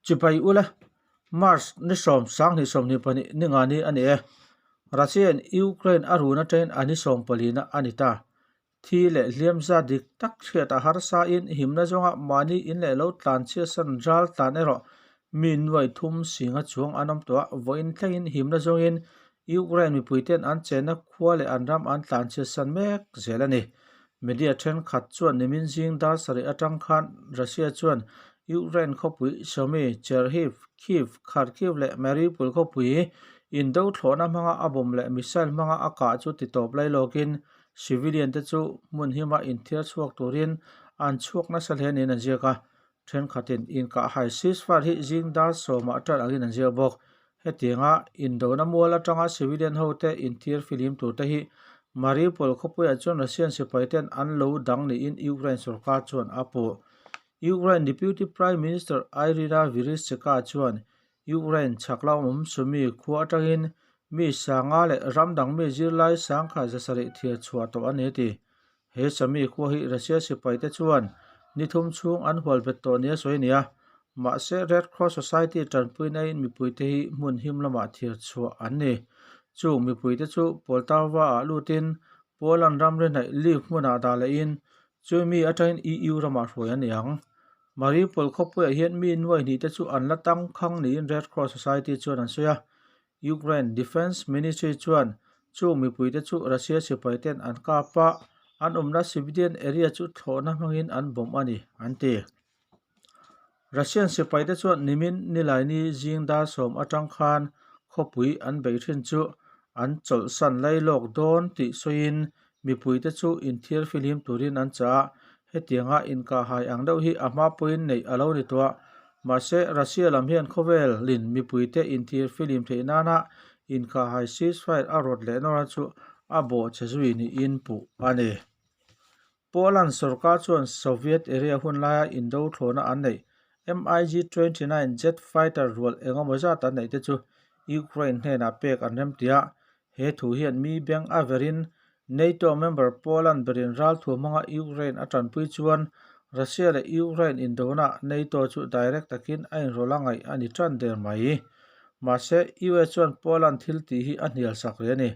Chipai ula, March ni sawm sanghnih sawmhnih pahnih ni nga ni a ni e. Russia-in Ukraine a run atangin a ni sawm palina a ni ta. Thi leh hliam zat dik tak hriat a harsa in himna zawnga mahni in leh lo tlan chhiatsan ral tlan erawh mi nuai thum singa chuang an awm tawh a, vawiin thlengin himna zawngin Ukraine mipuiten an chenna khua leh an ram an tlan chhiatsan mek zel a ni. Media thenkhat chuan nimin zing dar sarih atang khan Russia chuan Ukraine khawpui Sumy, Chernihiv, Kyiv, Kharkiv leh Mariupol khawpui indo thlawhna hmanga a bomb leh missile hmanga a kah chu titawp lailawkin Civilian te chu hmun hima inthiar chhuak turin an chhuak nasa hle niin an ziak a, thenkhatin inkahhai ceasefire hi zing dar sawmah ṭan angin an ziak bawk. Hetianga indona mual atanga civilian hote inthiar fihlim tur te hi Mariupol khawpuiah chuan Russian sipai ten an lo dang niin Ukraine sorkar chuan a puh. Ukraine Deputy Prime Minister Iryna Vereshchuk chuan Ukraine chhak lamawm Sumy khua atangin mi sanga leh ram dang mi zirlai sangkhat zasarih thiar chhuah tawh a ni a ti. He Sumy khua hi Russia sipai te chuan ni thum chhung an hual bet tawh nia sawi a ni a, mahse Red Cross Society tanpuina in mipuite hi hmun him lamah thiar chhuah an ni. Chung mipuite chu Poltava ah lutin Poland ram rinhnaih Lviv hmunah dah lehin chumi atangin EU ramah hruai an ni ang. Mariupol khawpuiah hian mi nuai hnih te chu an la tang khang niin Red Cross Society chuan an sawi a. Ukraine Defence Ministry chuan chung mipuite chu Russia sipai ten an kap a, an awmna civilian area chu thlawhna hmangin an bomb a ni, an ti. Russian sipai te chuan nimin Nilaini zing dar sawm atang khan khawpui an beih thin chu an chawlhsan lailawk dawn tih sawiin Mipuite chu inthiar fihlim turin an chah a, hetianga inkahhai ang deuh hi a hma pawhin neih a lo ni tawh a. Mahse, Russia lam hian khawvelin mipuite inthiar fihlim theih nana inkahhai ceasefire a rawt leh nawr a chu a bawh che zui niin puh a ni. Poland sorkar chuan Soviet area hun laia indo thlawhna an neih MiG-29 jet fighter rual engemaw zat an neih te chu Ukraine hnenah pek an remti a, He thu hian mi beng a verin NATO member Poland berin ralthuam hmanga Ukraine a tanpui chuan Russia leh Ukraine indona NATO chu direct takin a inrawlh a ngaih a ni tan der mai. Mahse, US chuan Poland thil tih hi a hnial sak rih a ni.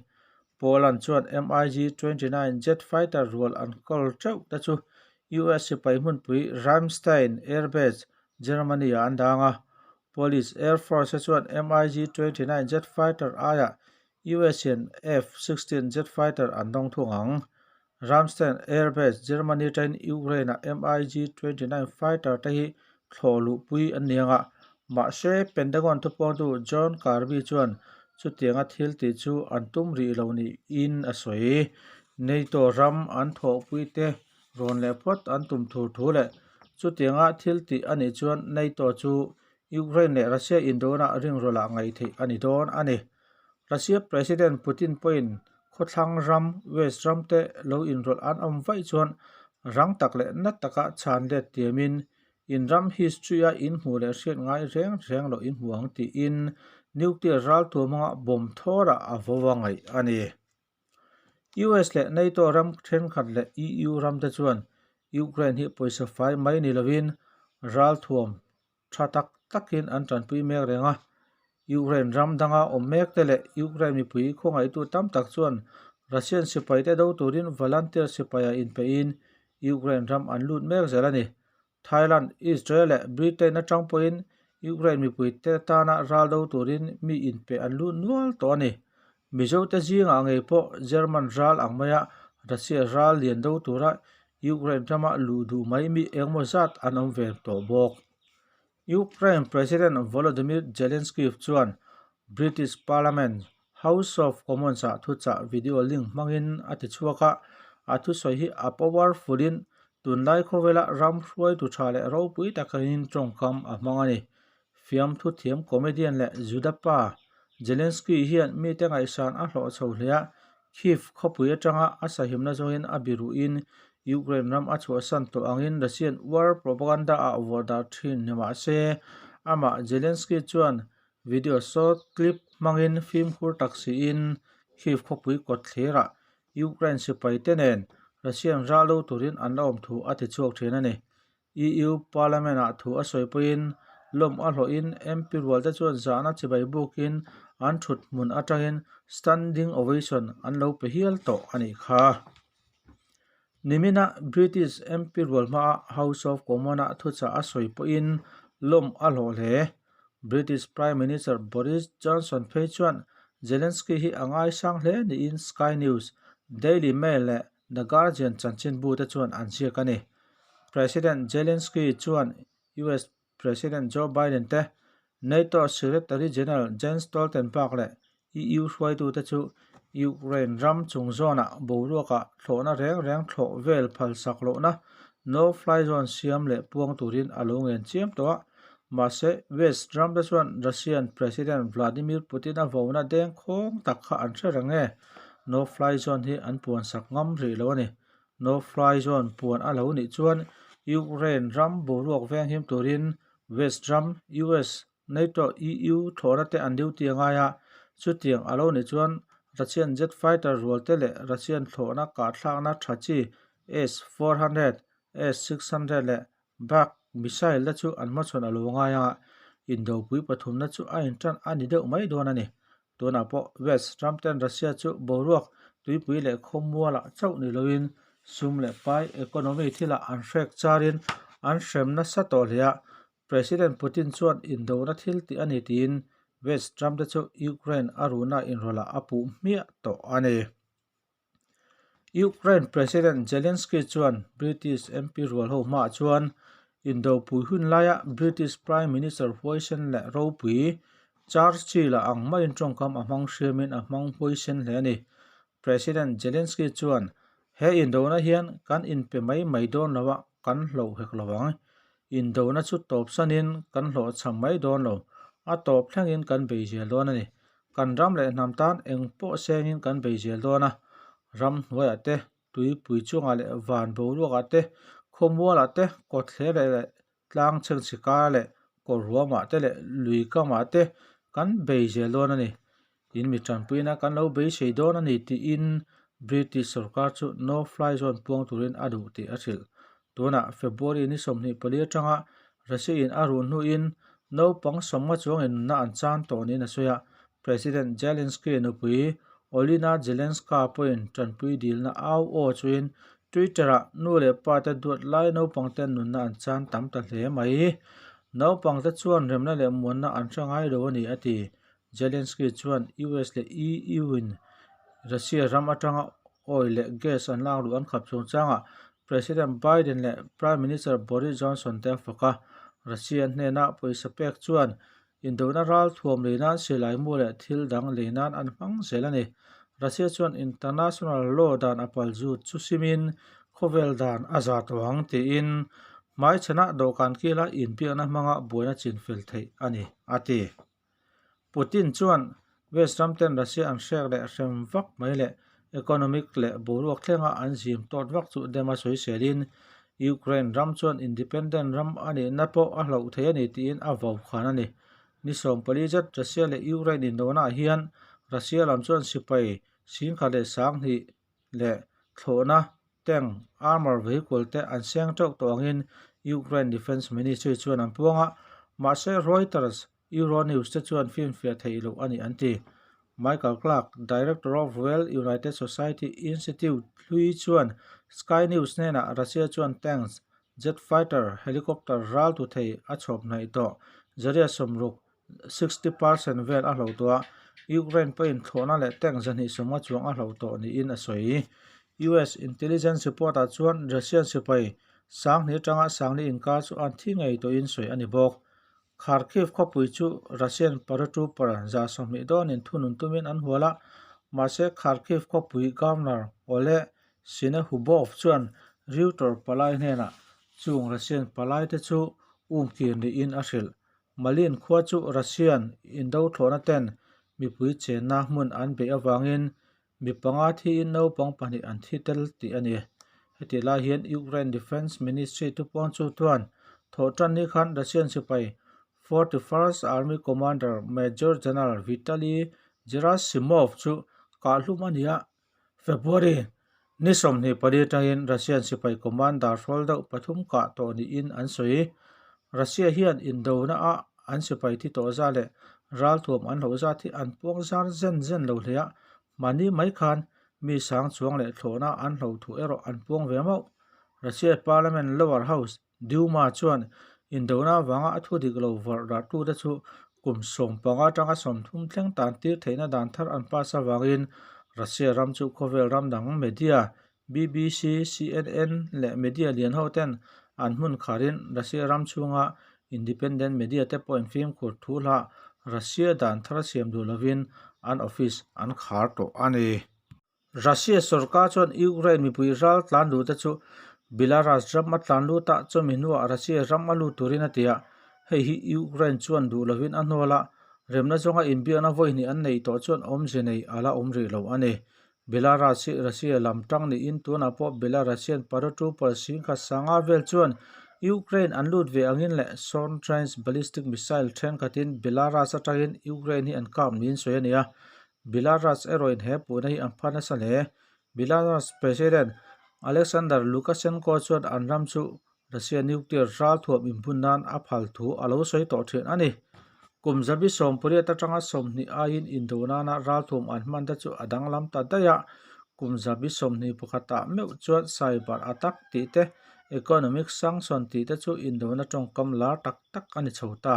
Poland chuan MiG-29 jet fighter rual an kawl teuh te chu US sipai hmunpui Ramstein Air Base, Germany-ah an dang a. Polish Air Force chuan MiG-29 jet fighter aiah US in F-16 jet fighter an dawng thung ang. Ramstein Air Base, Germany tain Ukraine-a MiG-29 fighter te hi thlawh luhpui an ni ang a, mahse Pentagon thupuangtu John Kirby chuan chutianga thil tih chu an tum rih lo niin a sawi. NATO ram an thawhpuite rawn leh phawt an tum thur thu leh chutianga thil tih a nih chuan NATO chu Ukraine leh Russia indona ringrawlah ngaih theih a ni dawn a ni. Russia President Putin pawhin khawthlang ram, West ram te lo inrawlh an awm vaih chuan rang tak leh na taka chhan let tiamin in ram history-a in hmuh leh hriat ngai reng reng loh in hmu ang tiin nuclear ralthuam hmanga bomb thawrah a vo a ngaih a ni. US leh NATO ram thenkhat leh EU ram te chuan Ukraine hi pawisa fai mai ni lovin ralthuam tha tak takin an tanpui mek reng a. Ukraine ram danga awm mek te leh Ukraine mipui khawngaihtu tam tak chuan Russian sipai te do turin volunteer sipaia inpeihin Ukraine ram an lut mek zel a ni. Thailand, Israel leh Britain atang pawhin Ukraine mipuite tana ral do turin mi inpe an lut nual tawh a ni. Mizote zingah ngei pawh German ral ang maia Russia ral lian do tura Ukraine rama luh duh mai mi engemaw zat an awm ve tawh bawk. Ukraine President Volodymyr Zelenskyy chuan British Parliament House of Commons-ah thuchah video link hmangin a ti chhuak a, a thusawi hi a powerful-in tunlai khawvela ram hruaitu tha leh ropui takin tawngkam a hmang a ni. Fiamthu thiam comedian leh Juda pa Zelenskyy hian mite ngaihsan a hlawh chho hle a, Kyiv khawpui atanga a sahimna zawngin a biruhin Ukraine ram a chhuahsan tawh angin Russian war propaganda-ah vuah dar thin ni mah se, amah Zelenskyy chuan video short clip hmangin fimkhur tak siin Kyiv khawpui kawt thlirah Ukraine sipaite nen Russian ral lo turin an la awm thu a ti chhuak thin a ni. EU Parliament-ah thu a sawi pawhin Lawm a hlawhin MP rualte chuan zahna chibai bukin an thut hmun atangin standing ovation an lo pe hial tawh a nih kha. Nimina British MP rual hmaa House of Commons-a thuchah a sawi pawhin lawm a hlawh hle. British Prime Minister Boris Johnson phei chuan Zelensky hi a ngaisang hle niin Sky News, Daily Mail leh The Guardian chanchinbu te chuan an ziak a ni. President Zelensky chuan US President Joe Biden te, NATO Secretary General Jens Stoltenberg leh EU hruaitute chu Ukraine ram chung zawnah boruakah thlawhna reng reng thlawh vel phalsak lohna no-fly zone siam leh puang turin a lo ngen chiam tawh a. Mahse, West ramte chuan Russian President Vladimir Putin-a vona deng khawng tak kha an hre reng e, no-fly zone hi an puansak ngam rih lo a ni. No-fly zone puan a lo nih chuan Ukraine ram boruak venghim turin West ram, US, NATO, EU thlawhna te an duty a ngai a, chutiang a lo nih chuan Russian jet fighter rual te leh Russian thlawhna kahthlakna tha chi S-400, S-600 leh Buk missile te chu an hmachhawn a lo ngai a, indopui pathumna chu a intan a ni deuh mai dawn a ni. Tunah pawh West ram ten Russia chu boruak tuipui leh khawmualah chauh ni loin sum leh pai economy thilah an hrek charin an hrem nasa tawh hle a, President Putin chuan indona thil tih a ni tiin West ram te chu Ukraine a runa inrawlhah a puh hmiah tawh a ni. Ukraine President Zelensky chuan British MP rual ho hmaah chuan indopui hun laia British Prime Minister huaisen leh ropui Churchill-a ang maiin tawngkam a hmang hriamin a hmang huaisen hle a ni. President Zelensky chuan, He indona hian kan inpe mai mai dawn lo a, kan hloh hek lo ang. Indona chu tawp sanin kan hlawhchham mai dawn lo, a tawp thlengin kan bei zel dawn a ni. Kan ram leh hnam tan eng pawh sengin kan bei zel dawn a, ram hnuaiah te, tuipui chungah leh van boruakah te, khawmualah te, kawtthler leh tlang chhengchhe kar leh kawr ruamah te leh lui kamah te kan bei zel dawn a ni. In mi tanpuina kan lo beisei dawn a ni tiin British sorkar chu no fly zone puang turin a duh tih a hrilh. Tunah February ni 24 atanga Russia in a run hnuin naupang sawmnga chuangin nunna an chan tawh niin a sawi a. President Zelensky nupui Olena Zelenska pawhin tanpui dilna au aw chuin Twitter-ah nu leh pa te duat lai naupangte nunna an chan tam ta hle mai. Naupangte chuan remna leh muanna an hre ngai lo a ni a ti. Zelensky chuan US leh EU-in Russia ram atanga oil leh gas an lak luh an khap chungchangah President Biden leh Prime Minister Boris Johnson te a fak a. Russia hnena pawisa pek chuan indona ral thuam lei nan silai mu leh thil dang lei nan an hmang zel a ni. Russia chuan international law dan a pal zut chu simin khawvel dan a za tawh ang tiin hmaichhanah dawhkan kila inbiakna hmanga buaina chinfel theih a ni, a ti. Putin chuan West ram ten Russia an hrek leh hrem vak mai leh economic leh boruak thlenga an zim tawt vak chu dem a sawiselin Ukraine ram chuan independent ram a nihna pawh a hloh thei a ni tiin a vau khan a ni. Ni 14 zet Russia leh Ukraine indonaah hian Russia lam chuan sipai 10,000 leh 2000 leh thlawhna tank, armour vehicle te an seng teuh tawh angin Ukraine Defence Ministry chuan an puang a, mahse Reuters, Euronews te chuan finfiah theih loh a ni an ti. Michael Clarke, Director of Royal United Society Institute hlui chuan Sky News hnenah Russia chuan tanks, jet fighter, helicopter ral tu thei a chhawp hnaih tawh, zaria 60, 60 percent, vel a hloh tawh a, Ukraine pawhin thlawhna leh tank 250 chuang a hloh tawh niin a sawi. US intelligence report-ah chuan Russian sipai 2000 atanga 4000 inkar chu an thi ngei tawhin sawi a ni bawk. Kharkiv khawpui chu Russian paratrooper 120 dawnin thunun tumin an hual a, mahse Kharkiv khawpui Governor Oleh Sinehubov chuan Reuters palai hnenah chung Russian palaite chu umkir niin a hrilh. Malin khua chu Russian indo thlawhna ten mipui chenna hmun an beih avangin mi panga thiin naupang pahnih an thi tel tih a ni. Hetih lai hian Ukraine Defence Ministry thupuang chu chuan thawhtan ni khan Russian sipai 41st Army Commander Major General Vitaly Gerasimov chu kahhlum a ni a, February ni 24 atangin Russian sipai commander hrawl deuh pathum kah tawh niin an sawi. Russia hian indona a an sipai thi tawh zat leh ralthuam an hloh zat hi an puang zar zen zen lo hle a, mahni mai khan mi sang chuang leh thlawhna an hloh thu erawh an puang ve mauh. Russia Parliament Lower House, Duma chuan indona avanga a thu dik lo vawrh rahtute chu kum 15 atanga 30 thleng tan tir theihna dan thar an pass avangin Russia ram chu khawvel ram dang media BBC, CNN leh media lian ho ten an hmun kharin Russia ram chhunga independent media te pawhin fimkhur thu hlah Russia dan thar siam duh lovin an office an khar tawh a ni. Russia sorkar chuan Ukraine mipui ral tlan duh te chu Belarus ram a tlan lut a, chumi hnuah Russia ram a lut turin a ti a, hei hi Ukraine chuan duh lovin a hnual a, remna zawnga inbiakna vawi hnih an neih tawh chuan awmze nei a la awm rih lo a ni. Belarus hi Russia lam tang niin tunah pawh Belarusian paratrooper singkhat sanga vel chuan Ukraine an lut ve angin leh Short Range Ballistic Missile thenkhatin Belarus atangin Ukraine hi an kap niin sawi a ni a. Belarus erawhin he puhna hi an pha nasa hle. Belarus President Alexander Lukashenko chuan an ram chu Russia nuclear ralthuam inbun nan a phal thu a lo sawi tawh thin a ni. Kum zabi 18 atanga 20 aiin indo nana ralthuam an hman te chu a danglam ta daih a, kum zabi 21 ah meuh chuan cyber attack tih te, economic sanction tih te chu indona tawngkam lar tak tak a ni chho ta.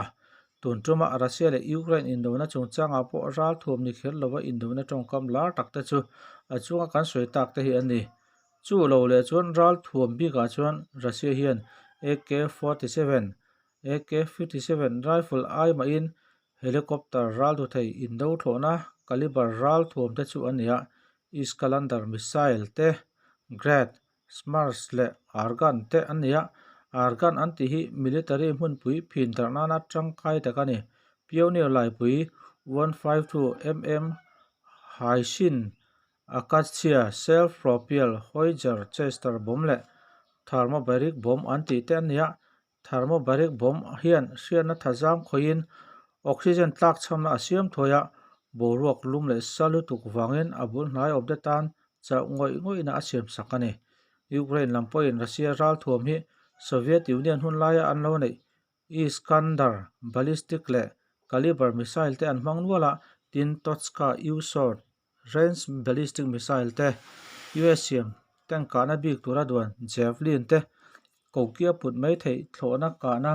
Tun tuma Russia leh Ukraine indona chungchangah pawh ralthuam ni kher lova indona tawngkam lar tak te chu a chunga kan sawi tak te hi a ni. Chu lo leh chuan ralthuam bikah chuan Russia hian AK-47, AK-57 rifle ai mahin helicopter raltu thei indo thlawhna caliber ralthuam te chu a ni a, Iskalander missile te, Grad, Smerch leh Argan te an ni a, Argan an tih hi military hmunpui phin darh nana tangkai tak a ni. Pioneer laipui 152 mm Haishin Acacia, Self-propelled Howitzer Chester bomb leh Thermobaric bomb an tih te an ni a, Thermobaric bomb hian hriatna thazam khawihin oxygen tlak chhamna a siam thuai a, boruak lum leh sa lutuk vangin a bul hnai awmte tan chauh ngawih ngawihna a siam sak a ni. Ukraine lam pawhin Russia ralthuam hi Soviet Union hun laia an lo neih Iskander ballistic leh Kalibr missile te an hmang nual a, tin Tochka-U short Range ballistic missile te, US siam tank kahna bik tura duan Javelin te, kokia put mai theih thlawhna kahna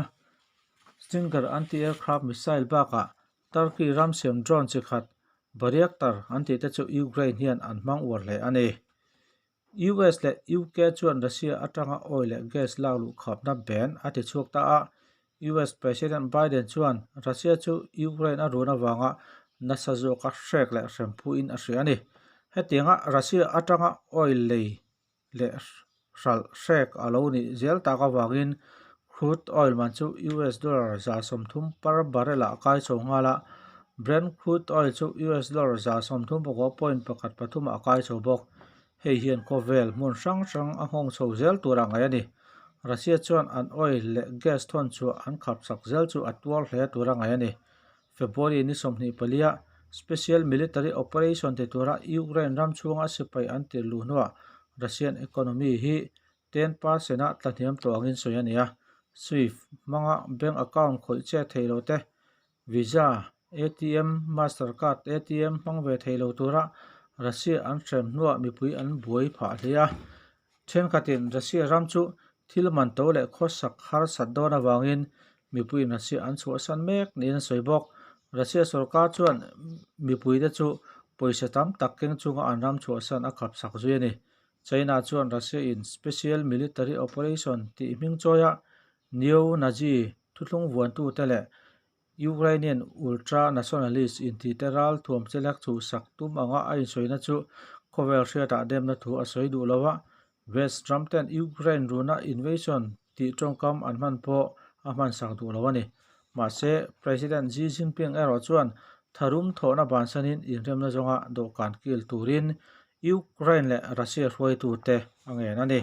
Stinger anti-aircraft missile bakah Turkey ram siam drone chi khat Bayraktar an tih te chu Ukraine hian an hmang uar hle a ni. US leh UK chuan Russia atanga oil leh gas lak luh khapna ban a ti chhuak ta a, US President Biden chuan Russia chu Ukraine a run avanga nasa zawka hrek leh hremphuin a hria a ni. Hetianga Russia atanga oil lei leh hralh hrek a lo nih zel tak avangin crude oil man chu US dollar 30 per barrel ah a kai chho nghal a, Brent crude oil chu US dollar 39.13 ah a kai chho bawk. Hei hian khawvel hmun hrang hrang a nghawng chho zel tur a ngaih a ni. Russia chuan an oil leh gas thawn chhuah an khap sak zel chu a tuar hle tur a ngaih a ni. February ni 24 a Special Military Operation ti tura Ukraine ram chhunga sipai an tir luh hnuah Russian economy hi 10% a tlahniam tawh angin sawi a ni a. Swift hmanga bank account khawih che thei lo te Visa, ATM, Mastercard ATM hmang ve thei lo tura Russia an hrem hnuah mipui an buai phah hle a. Thenkhatin Russia ram chu thil man to leh khawsak harsat dawn avangin mipuiin Russia an chhuahsan mek niin an sawi bawk. Russia sorkar chuan mipuite chu pawisa tam tak keng chunga an ram chhuahsan a khapsak zui a ni. China chuan Russia in Special Military Operation tih hming chawi a Neo-Nazi thuthlung vuantute leh Ukrainian ultra-nationalist intihte ral thuam chelek chhuhsak tum anga a insawina chu khawvel hriatah demna thu a sawi duh lo a, West ram ten Ukraine runa invasion tih tawngkam an hman pawh a hmansak duh lo a ni. Mahse, President Xi Jinping erawh chuan tharum thawhna bansanin inremna zawnga dawhkan kil turin Ukraine leh Russia hruaitute a ngen a ni.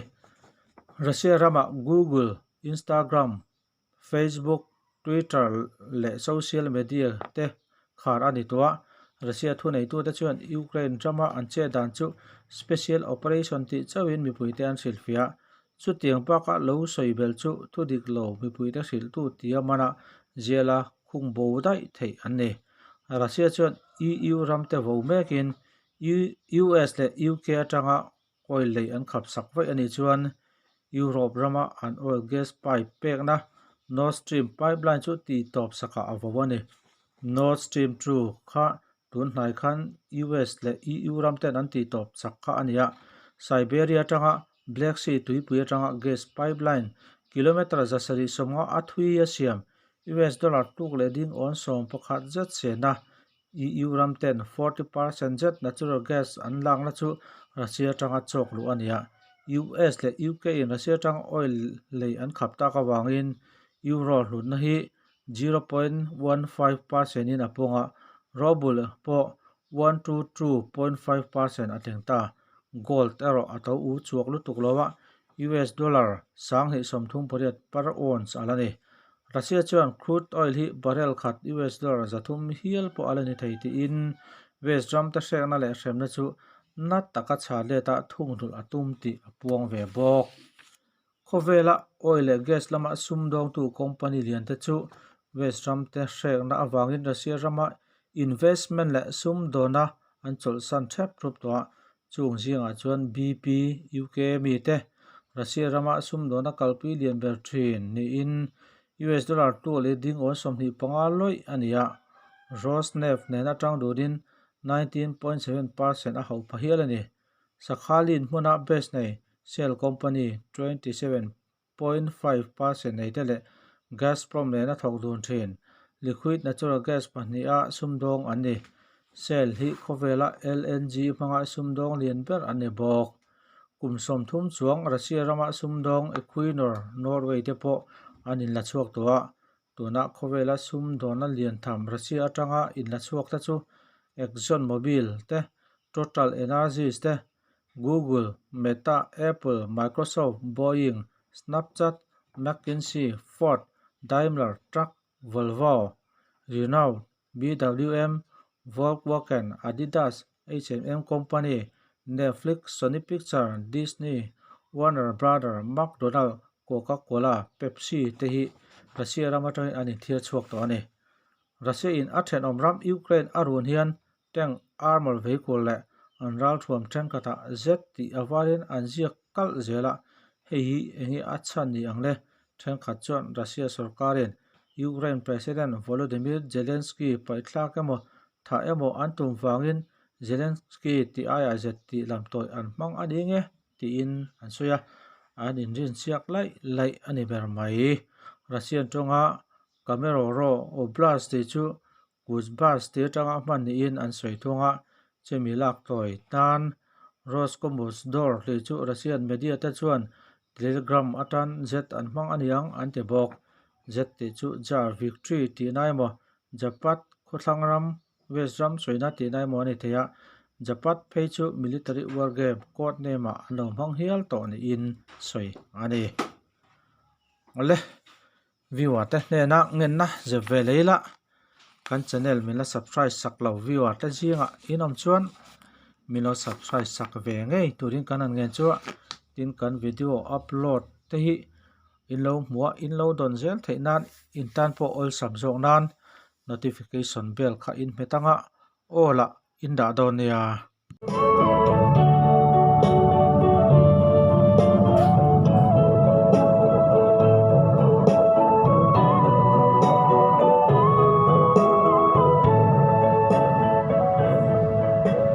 Russia ramah Google, Instagram, Facebook, Twitter leh social media te khar a ni tawh a. Russia thuneitute chuan Ukraine rama an chet dan chu special operation tih chauhin mipuite an hrilhfiah. Chutiang baka lo sawi belh chu thu dik lo mipuite hrilhtu tia mana jail-a khung bo daih theih an ni. Russia chuan EU ramte vo mekin US leh UK atanga oil lei an khap sak vaih a nih chuan Europe rama an oil gas pipe pekna Nord Stream pipeline chu tih tawp sakah a vo a ni. Nord Stream 2 kha tun hnai khan US leh EU ram ten an tih tawp sak kha a ni a, Siberia atanga Black Sea tuipui atanga gas pipeline kilometre 750 a thui a siam US dollar tuk leh ding awn 11 zet sena EU ram ten 40 percent zet natural gas an lakna chu Russia atanga chawk luh a ni a. US leh UK in Russia atanga oil lei an khap tak avangin Euro hlutna hi 0.15 percent in a pawng a, Ruble pawh 122.5 percent a thleng ta. Gold erawh a to u chhuak lutuk lo a, US dollar 2038 per ounce a la ni. Russia chuan crude oil hi barrel khat US dollar 300 hial pawh a la ni thei tiin West ramte hrekna leh hremna chu na taka chhan let a thungrulh a tum tih a puang ve bawk. Khawvela oil leh gas lama sumdawngtu company liante chu West ramte hrekna avangin Russia rama investment leh sumdawna an chawlhsan thep thup tawh a, chung zingah chuan BP, UK mite Russia rama sumdawna kalpui lian ber thin niin US dollar tuah leh ding awn 25 lawih a ni a, Rosneft nena tang dunin 19.7 percent a hauh pha hial a ni. Sakhalin hmuna base nei Shell company 27.5 percent nei te leh Gazprom nena thawk dun thin liquid natural gas pahniha sumdawng an ni. Shell hi khawvela LNG hmanga sumdawng lian ber an ni bawk. Kum 30 chuang Russia rama sumdawng Equinor Norway te pawh an inla chhuak tawh a. Tuna khawvela sumdawna lian tham Russia atanga inla chhuak te chu Exxon Mobil te, Total Energies te, Google, Meta, Apple, Microsoft, Boeing, Snapchat, McKinsey, Ford, Daimler, Truck, Volvo, Renault, BWM, Volkwagen, Adidas, H&M Company, Netflix, Sony Picture, Disney, Warner Brother, McDonald, Coca-Cola, Pepsi te hi Russia ram atangin an inthiar chhuak tawh a ni. Russia in a thenawm ram Ukraine a run hian tank, armour vehicle leh an ralthuam thenkhatah Z tih a varin an ziak kalh zel a, hei hi enge a chhan ni ang le? Thenkhat chuan Russia sorkarin Ukraine President Volodymyr Zelensky paihthlak emaw thah emaw an tum vangin Zelensky tih aiah Z tih lamtawi an hmang a ni nge tiin an sawi a, an inrinsiak laih laih a ni ber mai. Russian tawnga Kemerovo Oblast tih chu Kuzbass tih atanga hman niin an sawi thung a, chumi lak tawi tan Roskomnadzor tih chu Russian media te chuan Telegram atan Z an hmang a niang an ti bawk. Z tih chu Ja Victory tihna emaw Japat khawthlang ram West ram sawina tihna emaw a ni thei a, Japat phei chu military war game code name ah an lo hmang hial tawh niin sawi a ni. Awle, viewer te hnena ngenna zep ve lei la, kan channel min la subscribe sak lo viewer te zingah in awm chuan min lo subscribe sak ve ngei turin kan han ngen chu a, tin kan video upload te hi in lo hmuh a, in lo dawn zel theih nan in tan pawh awlsam zawk nan notification bell kha in hmet anga aw lah in dah dawn nia.